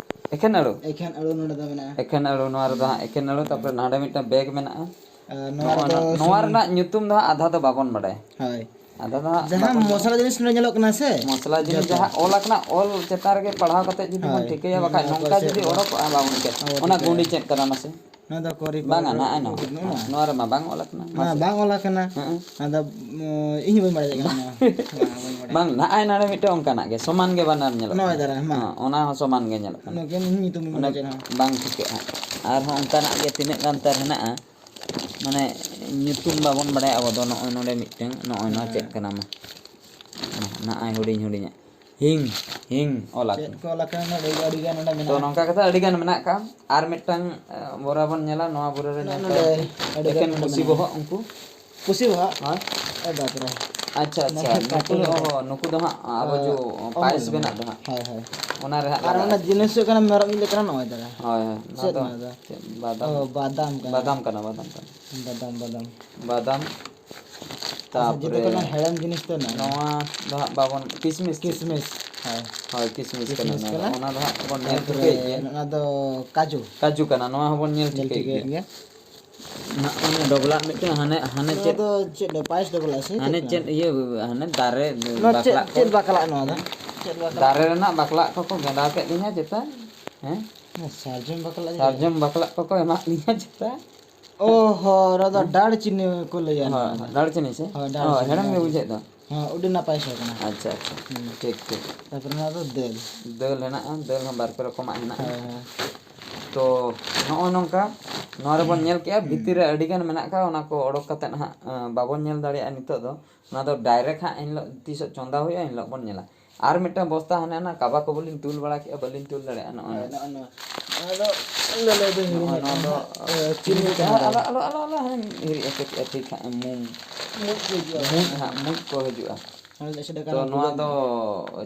ᱮᱠᱷᱮᱱ ᱟᱹᱲᱩ? ᱮᱠᱷᱮᱱ ᱟᱹᱲᱩ ᱱᱚᱰᱮ ᱫᱚ ᱢᱮᱱᱟᱜᱼᱟ᱾ ᱮᱠᱷᱮᱱ ᱟᱹᱲᱩ ᱱᱚᱣᱟ ᱨᱮᱫᱚ ᱦᱩᱸ᱾ ᱦᱟᱸᱜ, ᱮᱠᱷᱮᱱ ᱟᱹᱲᱩ, ᱛᱟᱨᱯᱚᱨᱮ ᱱᱟᱰᱮ ᱢᱤᱫᱴᱟᱝ ᱵᱮᱜᱽ ᱢᱮᱱᱟᱜᱼᱟ᱾ ᱟᱨ ᱱᱚᱣᱟ ᱱᱚᱜᱼᱚ ᱨᱮᱫᱚ ᱱᱚᱣᱟ, ᱱᱚᱣᱟ ᱥᱩᱱᱩᱢ᱾ ᱨᱮᱱᱟᱜ ᱧᱩᱛᱩᱢ ᱫᱚ ᱦᱟᱸᱜ ᱟᱫᱷᱟ ᱫᱚ ᱵᱟᱵᱚᱱ ᱵᱟᱰᱟᱭᱟ᱾ ᱦᱳᱭ᱾ ᱟᱫᱷᱟ ᱫᱚ ᱦᱟᱸᱜ ᱡᱟᱦᱟᱸ ᱵᱟᱵᱚᱱ ᱢᱚᱥᱞᱟ ᱵᱟᱰᱟᱭᱟ᱾ ᱡᱤᱱᱤᱥ ᱱᱚᱰᱮ ᱧᱮᱞᱚᱜ ᱠᱟᱱᱟ ᱥᱮ? ᱢᱚᱥᱞᱟ ᱡᱤᱱᱤᱥ ᱡᱚᱛᱚ᱾ ᱡᱟᱦᱟᱸ ᱚᱞ ᱟᱠᱟᱱᱟ, ᱚᱞ ᱪᱮᱛᱟᱱ ᱨᱮᱜᱮ ᱯᱟᱲᱦᱟᱣ ᱠᱟᱛᱮ ᱡᱩᱫᱤ ᱵᱚᱱ ᱦᱳᱭ᱾ ᱴᱷᱤᱠᱟᱹᱭᱟ, ᱱᱚᱣᱟ ᱵᱟᱠᱷᱟᱡ ᱠᱚ ᱱᱚᱝᱠᱟ ᱪᱮᱫ ᱡᱩᱫᱤ ᱠᱚ? ᱚᱰᱚᱠᱚᱜᱼᱟ, ᱵᱟᱵᱚᱱ ᱴᱷᱤᱠᱟᱹᱭᱟ᱾ ᱟᱵᱚ ᱚᱱᱟ ᱴᱷᱤᱠᱟᱹᱭᱟ᱾ ᱜᱩᱸᱰᱤ ᱪᱮᱫ ᱠᱟᱱᱟ ᱢᱟᱥᱮ? ᱱᱚᱣᱟ ᱫᱚ ᱠᱚᱨᱤ ᱵᱟᱝᱟ, ᱯᱟᱣᱰᱟᱨ ᱱᱟᱜᱼᱟᱭ ᱱᱚᱣᱟ᱾ ᱱᱚᱜᱼᱚ ᱱᱟ᱾ ᱱᱚᱣᱟ ᱨᱮᱢᱟ ᱵᱟᱝ ᱚᱞ ᱟᱠᱟᱱᱟ᱾ ᱱᱚᱣᱟ ᱢᱟᱥᱮ? ᱵᱟᱝ ᱚᱞ ᱟᱠᱟᱱᱟ᱾ ᱦᱮᱸ᱾ ᱟᱫᱚ, ᱩᱸ, ᱤᱧ ᱦᱚᱸ ᱵᱟᱹᱧ ᱵᱟᱲᱟᱭ ᱫᱟᱲᱮᱭᱟᱜ ᱠᱟᱱᱟ ᱱᱚᱣᱟ᱾ ᱵᱟᱝ, ᱵᱟᱹᱧ ᱵᱟᱲᱟᱭᱟ᱾ ᱵᱟᱝ, ᱱᱟᱜᱼᱟᱭ ᱱᱟᱰᱮ ᱢᱤᱫᱴᱮᱱ ᱚᱱᱠᱟᱱᱟᱜ ᱜᱮ, ᱥᱚᱢᱟᱱ ᱜᱮ ᱵᱟᱱᱟᱨ ᱧᱮᱞᱚᱜ ᱱᱚᱜᱼᱚᱭ ᱠᱟᱱᱟ᱾ ᱫᱟᱨᱟ, ᱢᱟ᱾ ᱦᱮᱸ, ᱚᱱᱟ ᱦᱚᱸ ᱥᱚᱢᱟᱱ ᱜᱮ ᱧᱮᱞᱚᱜ ᱠᱟᱱᱟ᱾ ᱱᱚᱣᱟ ᱜᱮ ᱤᱧ ᱧᱩᱛᱩᱢ ᱚᱱᱮ ᱵᱟᱰᱟᱭ ᱪᱮᱫ ᱦᱚᱸ᱾ ᱵᱟᱝ ᱴᱷᱤᱠᱟᱹᱜᱼᱟ᱾ ᱟᱨᱦᱚᱸ ᱚᱱᱠᱟᱱᱟᱜ ᱜᱮ ᱛᱤᱱᱟᱹᱜ ᱜᱟᱱ ᱛᱟᱨ ᱦᱮᱱᱟᱜᱼᱟ, ᱢᱟᱱᱮ ᱧᱩᱛᱩᱢ ᱵᱟᱵᱚᱱ ᱵᱟᱲᱟᱭᱟ ᱟᱵᱚ ᱫᱚ᱾ ᱱᱚᱜᱼᱚᱭ ᱱᱚᱰᱮ ᱢᱤᱫᱴᱟᱝ, ᱱᱚᱜᱼᱚᱭ ᱱᱚᱣᱟ ᱪᱮᱫ ᱦᱮᱸ᱾ ᱠᱟᱱᱟ ᱢᱟ? ᱱᱚᱜᱼᱚᱭ ᱦᱩᱰᱤᱧ ᱦᱩᱰᱤᱧᱟᱜ ᱦᱤᱝ, ᱦᱤᱝ ᱚᱞ ᱪᱮᱫ ᱟᱠᱟᱱᱟ᱾ ᱠᱚ ᱚᱞ ᱟᱠᱟᱱᱟ ᱱᱚᱰᱮ ᱟᱹᱰᱤ ᱜᱟᱱ ᱱᱚᱰᱮ ᱛᱚ ᱢᱮᱱᱟᱜᱼᱟ᱾ ᱱᱚᱝᱠᱟ ᱠᱟᱛᱮ ᱟᱹᱰᱤ ᱜᱟᱱ ᱢᱮᱱᱟᱜ ᱟᱠᱟᱫᱼᱟ᱾ ᱟᱨ ᱢᱤᱫᱴᱟᱝ, ᱮ, ᱵᱚᱨᱟ ᱵᱚᱱ ᱧᱮᱞᱟ, ᱱᱚᱣᱟ ᱵᱚᱨᱟ ᱨᱮ ᱱᱚᱜᱼᱚ ᱧᱮᱞ ᱱᱚᱰᱮ ᱛᱟᱵᱚᱱ ᱯᱮ᱾ ᱟᱹᱰᱤ ᱜᱟᱱ ᱮᱠᱮᱱ ᱱᱚᱰᱮ ᱯᱩᱥᱤ ᱢᱮᱱᱟᱜᱼᱟ᱾ ᱵᱚᱦᱚᱜ ᱩᱱᱠᱩ᱾ ᱯᱩᱥᱤ ᱵᱚᱦᱚᱜ? ᱦᱳᱭ᱾ ᱮ ᱵᱟᱯ ᱨᱮ᱾ ᱟᱪᱪᱷᱟ, ᱟᱪᱪᱷᱟ, ᱱᱩᱠᱩ ᱫᱚ, ᱚ, ᱱᱩᱠᱩ ᱫᱚ ᱦᱟᱸᱜ ᱟᱵᱚ ᱚ, ᱡᱚ ᱚ, ᱯᱟᱭᱮᱥ ᱵᱮᱱᱟᱜ ᱫᱚ ᱦᱟᱸᱜ᱾ ᱦᱳᱭ, ᱦᱳᱭ᱾ ᱚᱱᱟ ᱨᱮ ᱦᱟᱸᱜ ᱟᱨ ᱞᱟᱜᱟᱜᱼᱟ᱾ ᱚᱱᱟ ᱡᱤᱱᱤᱥ ᱦᱩᱭᱩᱜ ᱠᱟᱱᱟ ᱢᱮᱨᱚᱢ ᱤᱡ ᱞᱮᱠᱟᱱᱟᱜ ᱱᱚᱜᱼᱚᱭ ᱫᱟᱫᱟ᱾ ᱦᱳᱭ, ᱦᱳᱭ, ᱱᱚᱣᱟ ᱪᱮᱫ ᱫᱚ ᱱᱚᱣᱟ ᱫᱚ? ᱪᱮᱫ ᱵᱟᱫᱟᱢ? ᱚ, ᱵᱟᱫᱟᱢ ᱠᱟᱱᱟ᱾ ᱵᱟᱫᱟᱢ ᱠᱟᱱᱟ, ᱵᱟᱫᱟᱢ ᱠᱟᱱᱟ᱾ ᱵᱟᱫᱟᱢ, ᱵᱟᱫᱟᱢ᱾ ᱵᱟᱫᱟᱢ, ᱟᱪᱪᱷᱟ, ᱡᱚᱛᱚ ᱛᱟᱯᱚᱨᱮ ᱠᱷᱚᱱᱟᱜ ᱦᱮᱲᱮᱢ ᱡᱤᱱᱤᱥ ᱫᱚ ᱱᱚᱣᱟ᱾ ᱱᱚᱣᱟ ᱫᱚ ᱦᱟᱸᱜ ᱵᱟᱵᱚᱱ, ᱠᱤᱥᱢᱤᱥ᱾ ᱠᱤᱥᱢᱤᱥ, ᱦᱳᱭ᱾ ᱦᱳᱭ, ᱠᱤᱥᱢᱤᱥ ᱠᱟᱱᱟ ᱠᱤᱥᱢᱤᱥ ᱱᱚᱣᱟ ᱫᱚ᱾ ᱠᱟᱱᱟ᱾ ᱚᱱᱟ ᱫᱚ ᱦᱟᱸᱜ ᱵᱚᱱ ᱧᱮᱞ ᱛᱟᱯᱚᱨᱮ ᱴᱷᱤᱠᱟᱹᱭᱮᱫ ᱜᱮᱭᱟ᱾ ᱚᱱᱟ ᱫᱚ ᱠᱟᱡᱩ᱾ ᱠᱟᱡᱩ ᱠᱟᱱᱟ, ᱱᱚᱣᱟ ᱦᱚᱸᱵᱚᱱ ᱧᱮᱞ ᱧᱮᱞ ᱴᱷᱤᱠᱟᱹᱭᱮᱫ ᱴᱷᱤᱠᱟᱹᱭᱮᱫ ᱜᱮᱭᱟ᱾ ᱜᱮᱭᱟ᱾ ᱱᱚᱜᱼᱚᱭ ᱰᱚᱜᱽᱞᱟᱜ ᱢᱤᱫᱴᱮᱱ ᱦᱟᱱᱮ, ᱦᱟᱱᱮ ᱱᱚᱣᱟ ᱪᱮᱫ, ᱫᱚ ᱪᱮᱫ ᱫᱚ ᱯᱟᱭᱮᱥ ᱰᱚᱜᱽᱞᱟᱜ ᱥᱮ ᱪᱮᱫ ᱪᱮᱫ ᱠᱟᱱᱟ? ᱤᱭᱟᱹ, ᱦᱟᱱᱮ ᱫᱟᱨᱮ ᱱᱚᱣᱟ ᱪᱮᱫ, ᱵᱟᱠᱞᱟᱜ ᱠᱚ᱾ ᱪᱮᱫ ᱵᱟᱠᱞᱟᱜ ᱱᱚᱣᱟ ᱫᱚ? ᱦᱮᱸ? ᱪᱮᱫ ᱵᱟᱠᱞᱟᱜ? ᱫᱟᱨᱮ ᱨᱮᱱᱟᱜ ᱵᱟᱠᱞᱟᱜ ᱠᱚᱠᱚ ᱜᱮᱸᱫᱟᱣ ᱠᱮᱫ ᱞᱤᱧᱟ ᱪᱮᱛᱟ? ᱦᱮᱸ? ᱱᱚᱣᱟ ᱥᱟᱨᱡᱚᱢ ᱵᱟᱠᱞᱟᱜ ᱡᱟᱹᱱᱤᱡ ᱥᱟᱨᱡᱚᱢ ᱠᱟᱱᱟ᱾ ᱵᱟᱠᱞᱟᱜ ᱠᱚᱠᱚ ᱮᱢᱟᱜ ᱞᱤᱧᱟ ᱪᱮᱛᱟ? ᱚ ᱦᱚᱸ, ᱚᱱᱟ ᱫᱚ ᱦᱮᱸ? ᱰᱟᱲ ᱪᱤᱱᱤ ᱠᱚ ᱞᱟᱹᱭᱟ ᱦᱳᱭ, ᱱᱚᱣᱟ ᱫᱚ᱾ ᱦᱳᱭ, ᱰᱟᱲ ᱪᱤᱱᱤ ᱥᱮ? ᱦᱳᱭ, ᱰᱟᱲ ᱦᱳᱭ, ᱪᱤᱱᱤ, ᱦᱮᱲᱮᱢ ᱰᱟᱲ ᱜᱮ ᱪᱤᱱᱤ᱾ ᱵᱩᱡᱷᱟᱹᱜ ᱫᱚ᱾ ᱦᱮᱸ, ᱟᱹᱰᱤ ᱱᱟᱯᱟᱭ ᱥᱚ ᱠᱟᱱᱟ᱾ ᱟᱪᱪᱷᱟ, ᱟᱪᱪᱷᱟ᱾ ᱦᱩᱸ᱾ ᱴᱷᱤᱠ, ᱴᱷᱤᱠ᱾ ᱛᱟᱨᱯᱚᱨᱮ ᱱᱚᱣᱟ ᱫᱚ ᱫᱟᱹᱞ᱾ ᱫᱟᱹᱞ ᱦᱮᱱᱟᱜᱼᱟ, ᱫᱟᱹᱞ ᱦᱚᱸ ᱵᱟᱨ ᱯᱮ ᱨᱚᱠᱚᱢᱟᱜ ᱦᱮᱱᱟᱜᱼᱟ᱾ ᱦᱳᱭ, ᱦᱳᱭ᱾ ᱛᱚ, ᱱᱚᱜᱼᱚᱭ ᱱᱚᱝᱠᱟ, ᱱᱚᱣᱟ ᱨᱮᱵᱚᱱ ᱧᱮᱞ ᱠᱮᱜᱼᱟ, ᱦᱩᱸ᱾ ᱵᱷᱤᱛᱤᱨ ᱨᱮ ᱟᱹᱰᱤ ᱜᱟᱱ ᱢᱮᱱᱟᱜ ᱟᱠᱟᱫ, ᱚᱱᱟ ᱠᱚ ᱚᱰᱚᱠ ᱠᱟᱛᱮᱫ ᱦᱟᱸᱜ, ᱟᱸ, ᱵᱟᱵᱚᱱ ᱧᱮᱞ ᱫᱟᱲᱮᱭᱟᱜᱼᱟ ᱱᱤᱛᱚᱜ ᱫᱚ᱾ ᱚᱱᱟ ᱫᱚ direct ᱦᱟᱸᱜ ᱮᱱ ᱦᱤᱞᱳᱜ ᱛᱤᱥᱚᱜ ᱪᱚᱸᱫᱟ ᱦᱩᱭᱩᱜᱼᱟ, ᱮᱱ ᱦᱤᱞᱳᱜ ᱵᱚᱱ ᱧᱮᱞᱟ᱾ ᱟᱨ ᱢᱤᱫᱴᱟᱝ ᱵᱚᱥᱛᱟ ᱦᱟᱱᱮ ᱚᱱᱟ ᱠᱟᱵᱟ ᱠᱚ ᱵᱟᱹᱞᱤᱧ ᱛᱩᱞ ᱵᱟᱲᱟ ᱠᱮᱜᱼᱟ, ᱵᱟᱹᱞᱤᱧ ᱛᱩᱞ ᱫᱟᱲᱮᱭᱟᱜᱼᱟ᱾ ᱱᱚᱜᱼᱚᱭ ᱦᱳᱭ, ᱱᱚᱣᱟ᱾ ᱱᱚᱜᱼᱚ ᱱᱚᱣᱟ᱾ ᱱᱚᱣᱟ ᱫᱚ ᱞᱟᱹᱞᱟᱹᱭ ᱫᱚ ᱱᱚᱜᱼᱚ ᱦᱤᱲᱤᱧ ᱱᱚᱣᱟ ᱟᱠᱟᱱᱟ ᱫᱚ, ᱦᱟᱸᱜ᱾ ᱮ, ᱪᱤᱱᱤ ᱪᱤᱱᱤ ᱠᱟᱱᱟ ᱠᱟᱱᱟ᱾ ᱫᱚ᱾ ᱟᱞᱚ, ᱟᱞᱚ, ᱟᱞᱚ, ᱟᱞᱚ, ᱦᱟᱱᱮ ᱦᱤᱨᱤᱡ ᱟᱠᱚ ᱪᱮᱫᱼᱟ, ᱴᱷᱤᱠ ᱦᱟᱸᱜ, ᱢᱩ-, ᱢᱩᱡ ᱠᱚ ᱦᱤᱡᱩᱜᱼᱟ᱾ ᱢᱩᱡ ᱦᱟᱸᱜ, ᱢᱩᱡ ᱠᱚ ᱦᱤᱡᱩᱜᱼᱟ᱾ ᱦᱳᱭ, ᱮᱥᱮᱫ ᱛᱚ, ᱟᱠᱟᱱᱟ ᱱᱚᱣᱟ ᱵᱷᱩᱜᱟᱹᱜ ᱫᱚ ᱧᱚᱜ᱾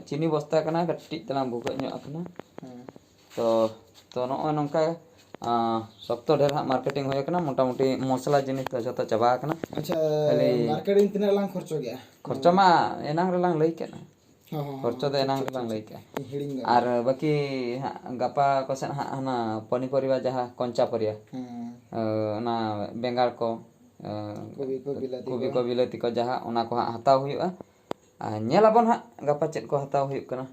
ᱪᱤᱱᱤ ᱵᱚᱥᱛᱟ ᱠᱟᱱᱟ, ᱠᱟᱹᱴᱤᱡ ᱛᱟᱞᱟᱝ ᱵᱷᱩᱜᱟᱹᱜ ᱧᱚᱜ ᱟᱠᱟᱱᱟ᱾ ᱦᱮᱸ᱾ ᱛᱚ, ᱛᱚ, ᱱᱚᱜᱼᱚᱭ ᱱᱚᱝᱠᱟ, ᱟᱸ, ᱥᱚᱠᱛᱚ ᱰᱷᱮᱨ ᱦᱟᱸᱜ marketing ᱦᱩᱭ ᱟᱠᱟᱱᱟ, ᱢᱚᱴᱟᱢᱩᱴᱤ ᱢᱚᱥᱞᱟ ᱡᱤᱱᱤᱥ ᱫᱚ ᱡᱷᱚᱛᱚ ᱪᱟᱵᱟ ᱟᱠᱟᱱᱟ᱾ ᱟᱪᱪᱷᱟ, ᱠᱷᱟᱹᱞᱤ marketing ᱛᱤᱱᱟᱹᱜ ᱞᱟᱝ ᱠᱷᱚᱨᱪᱚ ᱠᱮᱜᱼᱟ? ᱠᱷᱚᱨᱪᱟ ᱢᱟ ᱮᱱᱟᱝ ᱨᱮᱞᱟᱝ ᱞᱟᱹᱭ ᱠᱮᱫ᱾ ᱦᱚᱸ, ᱦᱚᱸ, ᱦᱚᱸ, ᱠᱷᱚᱨᱪᱟ ᱫᱚ ᱴᱷᱤᱠ, ᱮᱱᱟᱝ ᱴᱷᱤᱠ, ᱨᱮᱞᱟᱝ ᱴᱷᱤᱠ, ᱞᱟᱹᱭ ᱴᱷᱤᱠ᱾ ᱠᱮᱜᱼᱟ᱾ ᱦᱤᱲᱤᱧ ᱜᱚᱫ ᱟᱨ ᱮᱱᱟ᱾ ᱵᱟᱹᱠᱤ ᱦᱟᱸᱜ ᱜᱟᱯᱟ ᱠᱚᱥᱮᱫ ᱦᱟᱸᱜ ᱦᱟᱱᱟ ᱯᱚᱱᱤᱯᱚᱨᱤᱵᱟ ᱡᱟᱦᱟᱸ ᱠᱚᱧᱪᱟ ᱯᱚᱨᱤᱭᱟ, ᱦᱮᱸ᱾ ᱚᱱᱟ ᱵᱮᱸᱜᱟᱲ ᱠᱚ, ᱠᱚᱵᱤ ᱠᱚ, ᱵᱤᱞᱟᱹᱛᱤ ᱠᱚᱵᱤ ᱠᱚ᱾ ᱠᱚ, ᱵᱤᱞᱟᱹᱛᱤ ᱠᱚ, ᱡᱟᱦᱟᱸ, ᱚᱱᱟ ᱠᱚ ᱦᱟᱸᱜ ᱦᱟᱛᱟᱣ ᱦᱩᱭᱩᱜᱼᱟ᱾ ᱟᱨ ᱧᱮᱞ ᱟᱵᱚᱱ ᱦᱟᱸᱜ ᱜᱟᱯᱟ ᱪᱮᱫ ᱠᱚ ᱦᱟᱛᱟᱣ ᱦᱩᱭᱩᱜ ᱠᱟᱱᱟ᱾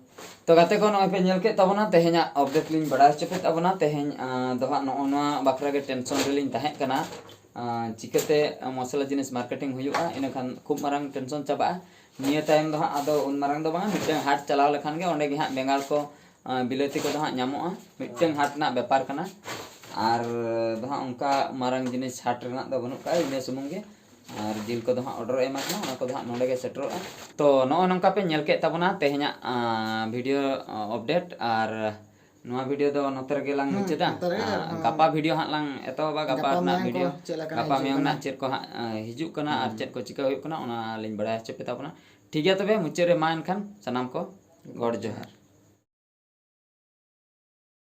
ᱛᱚ ᱜᱟᱛᱮ ᱠᱚ, ᱱᱚᱜᱼᱚᱭ ᱯᱮ ᱧᱮᱞ ᱠᱮᱫ ᱛᱟᱵᱚᱱᱟ, ᱛᱮᱦᱮᱧᱟᱜ update ᱞᱤᱧ ᱵᱟᱲᱟᱭ ᱦᱚᱪᱚ ᱠᱮᱫ ᱛᱟᱵᱚᱱᱟ᱾ ᱛᱮᱦᱮᱧ, ᱟᱸ, ᱫᱚ ᱦᱟᱸᱜ ᱱᱚᱜᱼᱚ ᱱᱚᱣᱟ ᱵᱟᱠᱷᱨᱟ ᱜᱮ tension ᱨᱮᱞᱤᱧ ᱛᱟᱦᱮᱸ ᱠᱟᱱᱟ, ᱟᱸ, ᱪᱤᱠᱟᱹᱛᱮ ᱢᱚᱥᱞᱟ ᱡᱤᱱᱤᱥ marketing ᱦᱩᱭᱩᱜᱼᱟ, ᱤᱱᱟᱹᱠᱷᱟᱱ ᱠᱷᱩᱵ ᱢᱟᱨᱟᱝ tension ᱪᱟᱵᱟᱜᱼᱟ᱾ ᱱᱤᱭᱟᱹ ᱛᱟᱭᱚᱢ ᱫᱚ ᱦᱟᱸᱜ ᱟᱫᱚ ᱩᱱ ᱢᱟᱨᱟᱝ ᱫᱚ ᱵᱟᱝᱟ, ᱢᱤᱫᱴᱟᱝ ᱦᱟᱴ ᱪᱟᱞᱟᱣ ᱞᱮᱠᱷᱟᱱ ᱜᱮ ᱚᱸᱰᱮ ᱜᱮ ᱦᱟᱸᱜ ᱵᱮᱸᱜᱟᱲ ᱠᱚ, ᱟᱸ, ᱵᱤᱞᱟᱹᱛᱤ ᱠᱚᱫᱚ ᱦᱟᱸᱜ ᱧᱟᱢᱚᱜᱼᱟ᱾ ᱢᱤᱫᱴᱟᱝ ᱦᱟᱴ ᱨᱮᱱᱟᱜ ᱵᱮᱯᱟᱨ ᱠᱟᱱᱟ᱾ ᱟᱨ ᱫᱚ ᱦᱟᱸᱜ ᱚᱱᱠᱟ ᱢᱟᱨᱟᱝ ᱡᱤᱱᱤᱥ ᱦᱟᱴ ᱨᱮᱱᱟᱜ ᱫᱚ ᱵᱟᱹᱱᱩᱜ ᱠᱟᱜᱼᱟ, ᱤᱱᱟᱹ ᱥᱩᱢᱩᱝ ᱜᱮ᱾ ᱟᱨ ᱡᱤᱞ ᱠᱚᱫᱚ ᱦᱟᱸᱜ order ᱮᱢ ᱟᱠᱟᱱᱟ, ᱚᱱᱟ ᱠᱚᱫᱚ ᱦᱟᱸᱜ ᱱᱚᱰᱮ ᱜᱮ ᱥᱮᱴᱮᱨᱚᱜᱼᱟ᱾ ᱛᱚ, ᱱᱚᱜᱼᱚ ᱱᱚᱝᱠᱟ ᱯᱮ ᱧᱮᱞ ᱠᱮᱫ ᱛᱟᱵᱚᱱᱟ ᱛᱮᱦᱮᱧᱟᱜ, ᱟᱸ, video, ᱟᱸ, update᱾ ᱟᱨ ᱱᱚᱣᱟ ᱵᱷᱤᱰᱤᱭᱳ ᱫᱚ ᱱᱚᱛᱮ ᱨᱮᱜᱮ ᱞᱟᱝ ᱦᱩᱸ, ᱢᱩᱪᱟᱹᱫᱟ᱾ ᱱᱚᱛᱮ ᱨᱮᱜᱮ, ᱟᱨ ᱦᱩᱸ᱾ ᱜᱟᱯᱟ ᱵᱷᱤᱰᱤᱭᱳ ᱦᱟᱸᱜ ᱞᱟᱝ ᱮᱛᱚᱦᱚᱵᱟ᱾ ᱜᱟᱯᱟ ᱜᱟᱯᱟ ᱨᱮᱱᱟᱜ ᱢᱮᱭᱟᱝ ᱠᱚ ᱵᱷᱤᱰᱤᱭᱳ, ᱪᱮᱫ ᱞᱮᱠᱟ ᱜᱟᱯᱟ ᱦᱤᱡᱩᱜ ᱢᱮᱭᱟᱝ ᱠᱟᱱᱟ᱾ ᱨᱮᱱᱟᱜ ᱪᱮᱫ ᱠᱚ ᱦᱟᱸᱜ ᱮ, ᱦᱤᱡᱩᱜ ᱠᱟᱱᱟ ᱟᱨ ᱦᱩᱸ᱾ ᱪᱮᱫ ᱠᱚ ᱪᱤᱠᱟᱹ ᱦᱩᱭᱩᱜ ᱠᱟᱱᱟ, ᱚᱱᱟ ᱞᱤᱧ ᱵᱟᱲᱟᱭ ᱦᱚᱪᱚ ᱯᱮ ᱛᱟᱵᱚᱱᱟ᱾ ᱴᱷᱤᱠ ᱜᱮᱭᱟ, ᱛᱚᱵᱮ ᱢᱩᱪᱟᱹᱫ ᱨᱮ ᱢᱟ ᱮᱱᱠᱷᱟᱱ ᱥᱟᱱᱟᱢ ᱠᱚ ᱜᱚᱰ ᱡᱚᱦᱟᱨ᱾